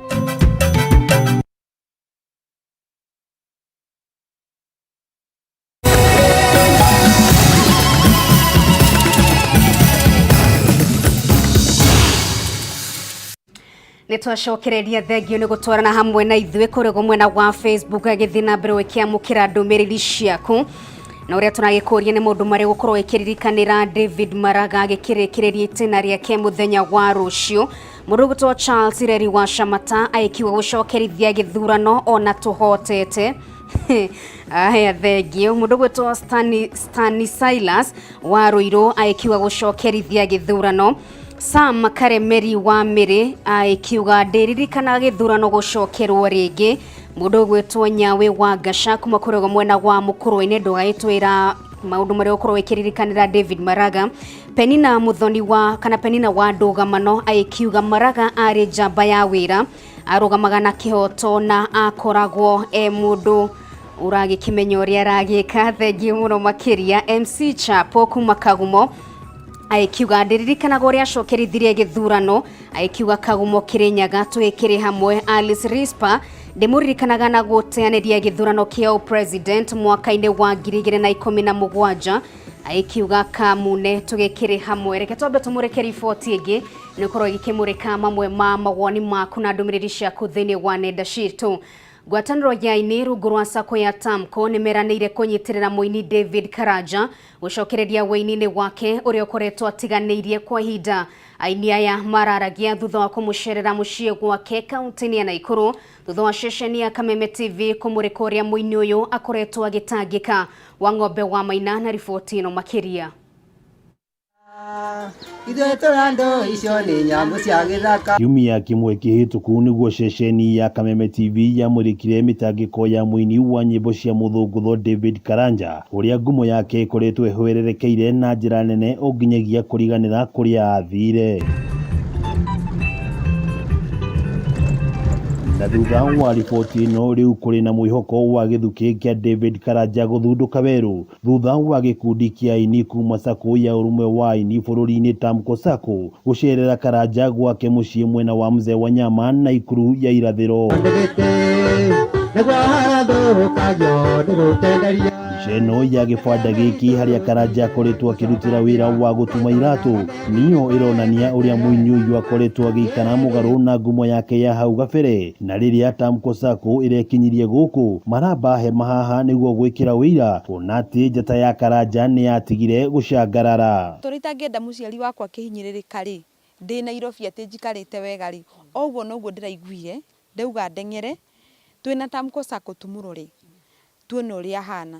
Nä twacokereria thengio nä gå twarana hamwe na ithuä kå rä mwena wa Facebook agĩthiĩ na mbere ũkĩamũkĩra ndũmĩrĩri ciaku na ũrĩa tũragĩkũria nĩ maũndũ marĩa gũkorwo ĩkĩririkanĩra David Maraga agĩkĩrĩkĩrĩria itĩna rĩake mũthenya wa rũciũ. Mũndũ ũgwĩtwo Charles Ireri wa Shamata agĩkiuga gũcokerithia gĩthurano ona tũhotete. Aya, thengio. Mũndũ ũgwĩtwo Stani Silas wa Ruiru agĩkiuga gũcokerithia gĩthurano. Sam Karemeri wa Mĩrĩ agĩkiuga ndĩririkana gĩthurano gũcokerwo rĩngĩ. Mũndũ ũgwĩtwo Nyawe wa Ngaca kuma kũrĩa mwena wa Mũkũrwe-inĩ ndũgagĩtwĩra maũndũ marĩa ũkorwo ĩkĩririkanĩra David Maraga. Penina Muthoni wa kana Penina wa Ndũgamano agĩkiuga Maraga arĩ njamba ya wĩra, arũgamaga na kĩhoto na akoragwo e mũndũ ũragĩkĩmenya ũrĩa aragĩka. Thengiũ mũno makĩria. MC Chapo kuma Kagumo agĩkiuga ndĩririkanaga ũrĩa acokerithirie gĩthurano, agĩkiuga Kagumo Kĩrĩnyaga twĩkĩrĩ hamwe. Alice Rispa ndĩmũririkanaga na gũteanĩria gĩthurano kĩa president mwaka-inĩ wa 2017, agĩkiuga Kamune tũgĩkĩrĩ hamwe. Reke twambe tũmũrĩke riboti ĩngĩ nĩ ũkorwo ĩgĩkĩmũrĩka mamwe ma mawoni maku na ndũmĩrĩri ciaku thĩinĩ wa nenda citũ. Ngwatanĩro ya aini rungu rwa sacco ya Tamco nĩ meranĩire kũnyitĩrĩra mũini David Karanja gũcokereria wũini-inĩ wake ũrĩa ũkoretwo atiganĩirie kwa ihinda. Aini aya mararagia thutha wa kũmũcerera mũciĩ gwake kaunti-inĩ ya Naikuru thutha wa ceceni ya Kameme TV kũmũrĩka ũrĩa mũini ũyũ akoretwo agĩtangĩka. Wang'ombe wa Maina na riboti ĩno makĩria. Kiumia kĩmwe kĩhĩtũku nĩguo ceceni ya Kameme TV yamũrĩkire mĩtangĩko ya mũini wa nyĩmbo cia mũthũngũtho David Karanja ũrĩa ngumo yake ĩkoretwo ĩhwererekeire na njĩra nene o nginyagia kũriganĩra kũrĩa athire. Na thutha wa riboti ĩno rĩu kũrĩ na mwĩhoko wa gĩthukĩ kĩa David Karanja gũthundũka werũ thutha wa gĩkundi kĩa aini kuma sacco ya ũrũmwe wa aini bũrũri-inĩ Tamco Sacco gũcerera Karanja gwake mũciĩ mwena wa Mzee Wanyama Naikuru ya irathĩro. Mbica ĩno ya gĩbanda gĩkĩ harĩa Karanja akoretwo akĩrutĩra wĩra wa gũtuma iratũ nĩyo ĩronania ũrĩa mũini ũyũ akoretwo agĩikara mũgarũ na ngumo yake ya hau gabere. Na rĩrĩa Tamco Sacco ĩrekinyirie gũkũ maramba hema haha nĩguo gwĩkĩra ũira kuona atĩ njata ya Karanja nĩyatigire gũcangarara. Tũrĩa itangĩenda mũciari wakwa akĩhinyĩrĩrĩka rĩ, ndĩ Nairobi atĩ njikarĩte wega rĩ, o ũguo noguo ndĩraiguire, ndauga ndeng'ere, twĩna Tamco Sacco tũmũrore, tuone ũrĩa ahana.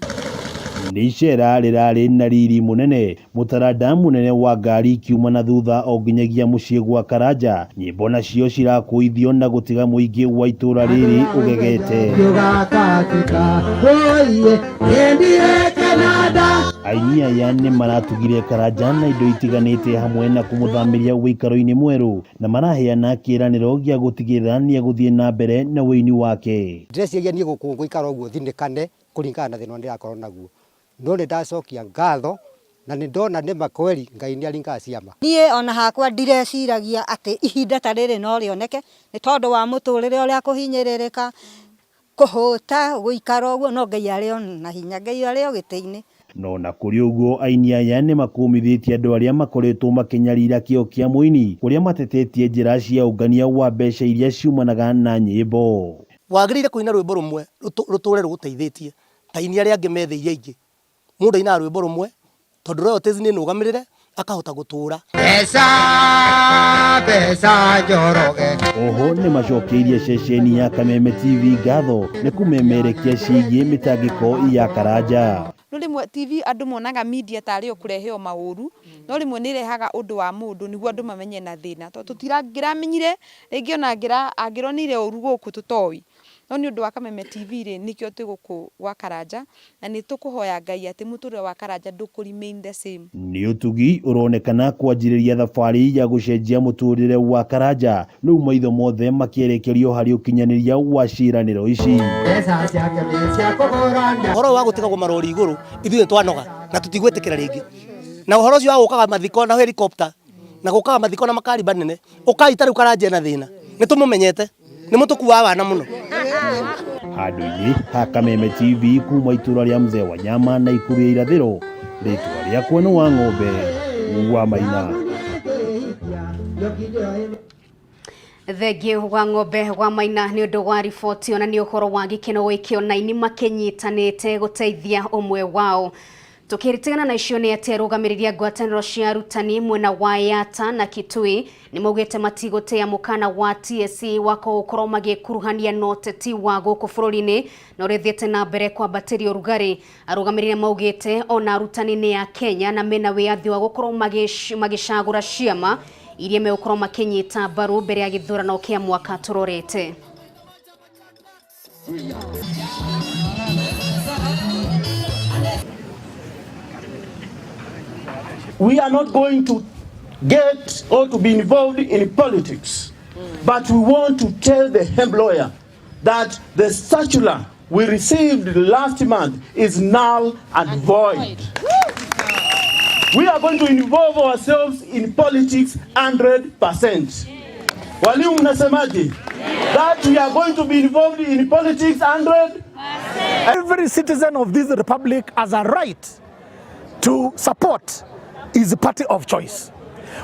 Nĩ icera rĩrarĩ na riri mũnene, mũtaranda mũnene wa ngari ikiuma na thutha o nginyagia mũciĩ gwa Karanja. Nyĩmbo nacio cirakũithio na gũtiga mũingĩ wa itũra rĩrĩ ũgegete. Aini aya nĩ maratugire Karanja na indo itiganĩte hamwe na kũmũthamĩria ũikaro-inĩ mwerũ na maraheana kĩĩranĩro gĩa gũtigĩrĩra nĩegũthiĩ na mbere na ũini wake. Ndĩreciria niĩ gũkũ ngũikara ũguo thinĩkane kũringana na thĩna ũrĩa ndĩrakorwo naguo, no nĩ ndacokia ngatho na nĩ ndona nĩ ma kweri Ngai nĩ aringaga ciama. Niĩ ona hakwa ndireciragia atĩ ihinda ta rĩrĩ no rĩoneke nĩ tondũ wa mũtũrĩre ũrĩa kũhinyĩrĩrĩka, kũhũta, gũikara ũguo, no Ngai arĩ o na hinya, Ngai arĩ o gĩtĩ-inĩ. No na kũrĩ ũguo aini aya nĩ makũmithĩtie andũ arĩa makoretwo makĩnyarira kĩo kĩa mũini kũrĩa matetetie njĩra cia ũngania wa mbeca iria ciumanaga na nyĩmbo. Wagĩrĩire kũina rwĩmbo rũmwe rũtũre rũgũteithĩtie ta aini arĩa angĩ me thĩ iria ingĩ. Mũndũ ainaga rwĩmbo rũmwe tondũ royalties nĩ nũgamĩrĩre akahota gũtũra. Mbeca, mbeca Njoroge. Oho nĩ macokeirie ceceni ya Kameme TV ngatho nĩ kũmemerekia ciĩgiĩ mĩtangĩko ya Karanja. No rĩmwe TV andũ monaga media tarĩ o kũrehe o maũru, no rĩmwe nĩ ĩrehaga ũndũ wa mũndũ nĩguo andũ mamenye na thĩna. Tondũ tũtirangĩramenyire rĩngĩ ona angĩronire ũru gũkũ tũtoĩ. No nĩ ũndũ wa Kameme TV rĩ, nĩkĩo twĩ gũkũ gwa Karanja, na nĩ tũkũhoya Ngai atĩ mũtũrĩre wa Karanja ndũkũ remain the same. Nĩ ũtugi ũronekana kwanjĩrĩria thabarĩ ya gũcenjia mũtũrĩre wa Karanja, rĩu maitho mothe makĩerekerio harĩ ũkinyanĩria wa ciĩranĩro ici. Ũhoro ũyũ wa gũtigagwo marori igũrũ ithuĩ nĩ twanoga na tũtigwĩtĩkĩra rĩngĩ. Na ũhoro ũcio wa gũkaga mathiko na helicopter na gũkaga mathiko na makari manene, ũkai ta rĩu Karanja ena thĩna, nĩ tũmũmenyete, nĩ mũtũkuaga wana mũno. Handũ-inĩ ha Kameme TV kuma itũra rĩa Mzee Wanyama na Ikuru ya Irathĩro, rĩtwa rĩakwa nĩ Wang'ombe wa Maina. Thengiũ wa Ng'ombe wa Maina nĩ ũndũ wa riboti ona nĩ ũhoro wa gĩkeno gũikio na aini makĩnyitanĩte gũteithia ũmwe wao. Tukĩritigana na icio nĩ atĩ arũgamĩrĩri a ngwatanĩro cia arutani mwena wa Yatta na Kitui nĩ maugĩte matigũtĩa mũkana wa TSC wa gũkorwo magĩkuruhania na ũteti wa gũkũ bũrũri-inĩ na ũrĩa ũthiĩte na mbere kwambatĩria ũrugarĩ. Arũgamĩrĩri maugĩte ona arutani nĩ a Kenya na mena wĩyathi wa gũkorwo magĩcagũra ciama iria megũkorwo makĩnyita mbaru mbere ya gĩthurano kĩa mwaka tũrorete. We are not going to get or to be involved in politics, but we want to tell the employer that the circular we received last month is null and void. We are going to involve ourselves in politics 100%. Walimu mnasemaje? That we are going to be involved in politics 100%. Every citizen of this republic has a right to support his party of choice.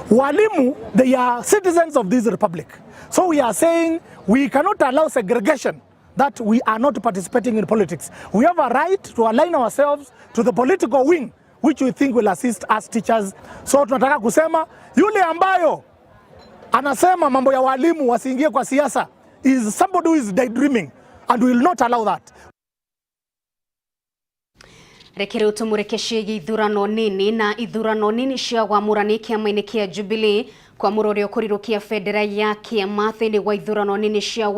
Walimu, they are citizens of this republic. So we are saying we cannot allow segregation, that we are not participating in politics. We have a right to align ourselves to the political wing which we think will assist us teachers. So tunataka kusema yule ambayo anasema mambo ya walimu wasiingie kwa siasa is somebody who is daydreaming, and we will not allow that. Reke rĩu tũmũrĩke ciĩgiĩ ithurano nini na ithurano nini cia wamũrani kĩama-inĩ kĩa Jubilee kwamũra ũrĩa ũkũrirũkia bendera ya kĩama thĩinĩ wa ithurano nini cia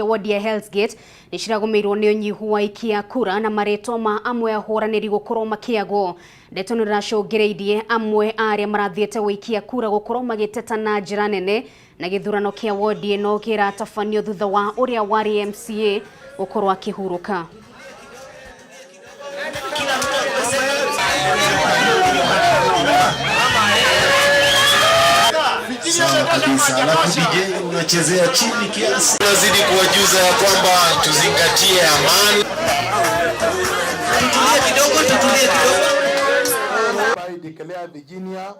wodi ya Hell's Gate nĩ ciragũmĩirwo nĩ ũnyihu wa aikia kura na marĩtwa ma amwe ahũranĩri gũkorwo makĩagwo. Ndeto nĩ ĩracũngĩrĩirie amwe a arĩa marathiĩte gũikia kura gũkorwo magĩteta na njĩra nene na gĩthurano kĩa wodi ĩno kĩratabanio thutha wa ũrĩa warĩ MCA gũkorwo akĩhurũka. Sawa kabisa, alafu DJ unachezea chini kiasi. Tunazidi kuwajuza ya kwamba tuzingatie amani. Tutulie kidogo, tutulie kidogo. I declare Virginia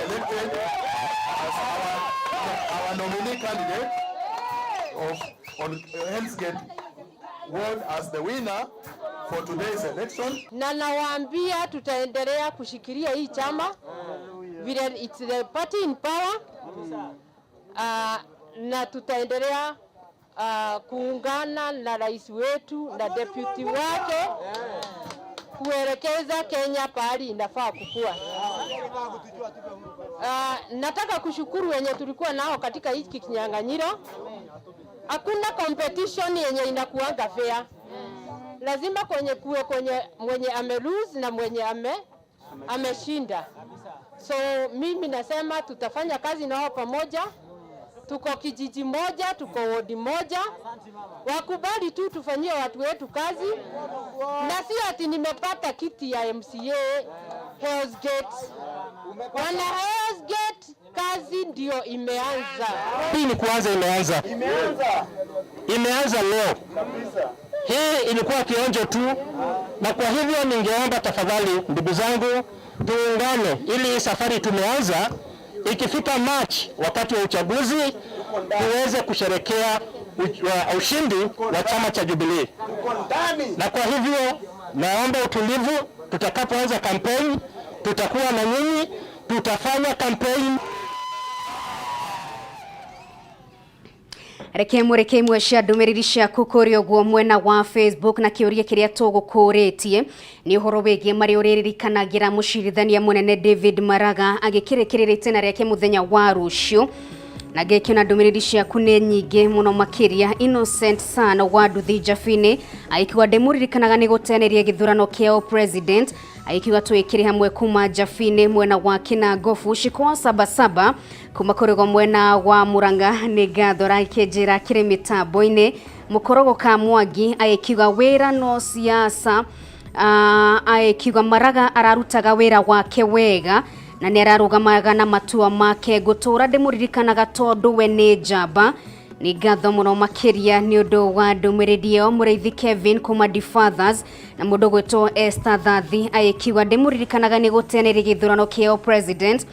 elected as our nominee candidate of on Hell's Gate ward as the winner for today's election. Na nawaambia tutaendelea kushikilia hii chama vile it's the party in power. Na tutaendelea kuungana na rais wetu na deputy wake kuelekeza Kenya pahali inafaa kukua. Nataka kushukuru wenye tulikuwa nao katika hiki kinyang'anyiro. Hakuna competition yenye inakuanga fair. Lazima kwenye kuwe kwenye mwenye ame lose na mwenye ameshinda. So mimi nasema tutafanya kazi nao pamoja. Tuko kijiji moja, tuko wodi moja. Wakubali tu tufanyie watu wetu kazi. Na si ati nimepata kiti ya MCA Hell's Gate. Wana Hell's Gate, kazi ndio imeanza. Hii ni kuanza, imeanza. Imeanza leo. Hii ilikuwa kionjo tu, na kwa hivyo ningeomba tafadhali ndugu zangu tuungane ili safari tumeanza, ikifika March wakati wa uchaguzi Tuweze kusherekea ushindi wa chama cha Jubilee. Na kwa hivyo naomba utulivu, tutakapoanza kampeni tutakuwa na nyinyi, tutafanya kampeni. Reke mureke imwe cia ndũmĩrĩri ciaku kũrĩ ũguo mwena wa Facebook na kĩũria kĩrĩa tũgũkũrĩtie nĩ ũhoro wĩgiĩ marĩa ũrĩririkanagĩra mũcirithania mũnene David Maraga agĩkĩrĩkĩrĩra itĩna rĩake mũthenya wa rũciũ. Na ngĩkĩona ndũmĩrĩri ciaku nĩ nyingĩ mũno makĩria. Innocent San wa Nduthi Njabini agĩkiuga ndĩmũririkanaga nĩ gũteanĩria gĩthurano kĩa president, agĩkiuga twĩkĩre hamwe kuma Njabini mwena wa Kinangofu. Shikoa Sabasaba kuma kũrĩgo mwena wa Murang'a nĩ ngatho rakĩnjĩra kĩrĩ mĩtambo-inĩ. Mũkorogo ka Mwangi agĩkiuga wĩra no siasa, agĩkiuga Maraga ararutaga wĩra wake wega na nĩ ararũgamaga na matua make, ngũtũra ndĩmũririkanaga tondũ we nĩ njamba. Nĩ ngatho mũno makĩria nĩ ũndũ wa ndũmĩrĩri ĩyo. Mũrĩithi Kevin kuma The Fathers na mũndũ gwĩtwo Esther Thathi agĩkiuga ndĩmũririkanaga nĩ gũteanĩria gĩthurano kĩa president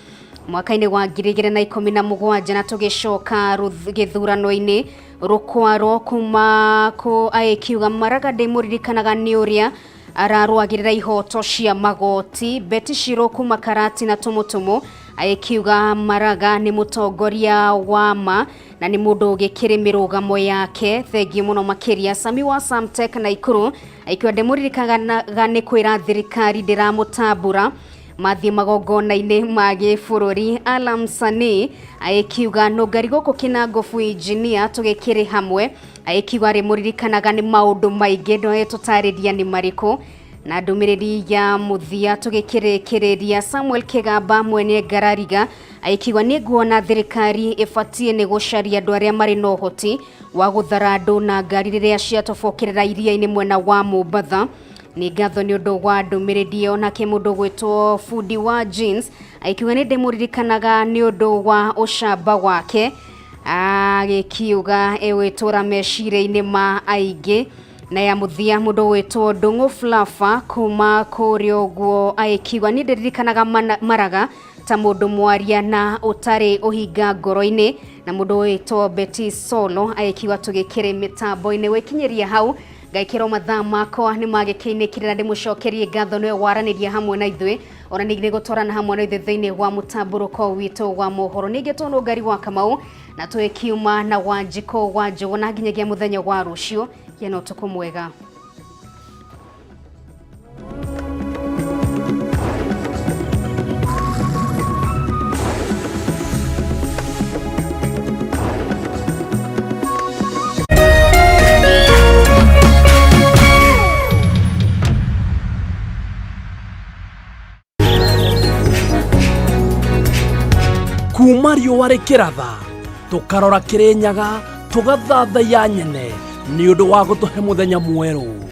mwaka-inĩ wa 2017 na tũgĩcoka gĩthurano-inĩ. Rũkwaro kuma kũ agĩkiuga Maraga ndĩmũririkanaga nĩ ũrĩa ararũagĩrĩra ihoto cia magoti. Betty Shiro kuma Karati na Tumutumu agĩkiuga Maraga nĩ mũtongoria wa ma na nĩ mũndũ ũgĩkĩrĩ mĩrũgamo yake. Thengiũ mũno makĩria. Sami wa Samtech Naikuru agĩkiuga ndĩmũririkanaga nĩ kwĩra thirikari ndĩramũtambũra mathiĩ magongona-inĩ ma gĩbũrũri. Alam Sani agĩkiuga nũngari gũkũ Kinangofu engineer tũgĩkĩrĩ hamwe, agĩkiuga arĩmũririkanaga nĩ maũndũ maingĩ ndoe tũtarĩria nĩ marĩkũ. Na ndũmĩrĩri ya mũthia tũgĩkĩrĩkĩrĩria Samuel Kĩgamba mwene Ngarariga agĩkiuga nĩ nguona thirikari ĩbatiĩ nĩ gũcaria andũ arĩa marĩ na ũhoti wa gũthara andũ na ngari rĩrĩa ciatobokerera iria-inĩ mwena wa Mombatha. Nĩ ngatho nĩ ũndũ wa ndũmĩrĩri ĩyo. Nake mũndũ gwĩtwo bundi wa jeans agĩkiuga nĩ ndĩmũririkanaga nĩ ũndũ wa ũcamba wake, agĩkiuga ĩgwĩtũra meciria-inĩ ma aingĩ. Na ya mũthia mũndũ gwĩtwo Ndung'u Flafa kuma kũrĩa ũguo agĩkiuga niĩ ndĩririkanaga Maraga ta mũndũ mwaria na ũtarĩ ũhinga ngoro-inĩ. Na mũndũ wĩtwo Betty Solo agĩkiuga tũgĩkĩrĩ mĩtambo-inĩ. Gwĩkinyĩria hau ngaikĩrwo mathaa makwa nĩ magĩkĩinĩkire na ndĩmũcokerie ngatho nĩwe waranĩria hamwe na ithuĩ ona ningĩ gũtwarana hamwe na ithuĩ thĩinĩ wa mũtambũrũko witũ wa mohoro. Ningĩ tondũ Ngari wa Kamau na twĩkiuma na Wanjikũ wa Njũgũna nginyagia mũthenya wa rũciũ. Gĩa na ũtukũ mwega. Kuma riũa rĩkĩratha tũkarora Kĩrĩnyaga tũgathathaiya nyene nĩ ũndũ wa gũtũhe mũthenya mwerũ.